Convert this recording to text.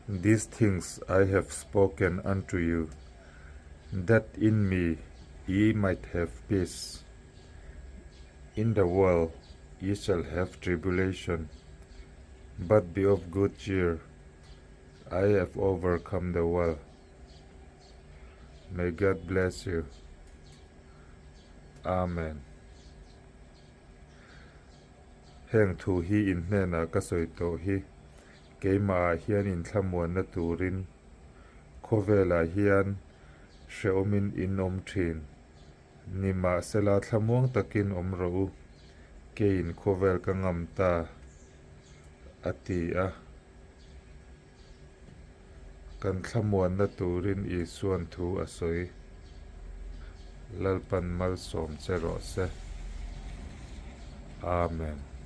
These things I have spoken unto you, that in me ye might have peace. In the world ye shall have tribulation, but be of good cheer, I have overcome the world. May God bless you. Amen. Heng thu hi in hnenah ka sawi tawh hi, keimahah hian inthlamuanna turin khawvelah hian hrehawmin in awm thin. Nimahsela thlamuang takin awm rawh u, keiin khawvel ka ngam ta, a ti a. Kan thlamuanna turin Isuan thu a sawi. Lalpan malsawm che rawh se. Amen.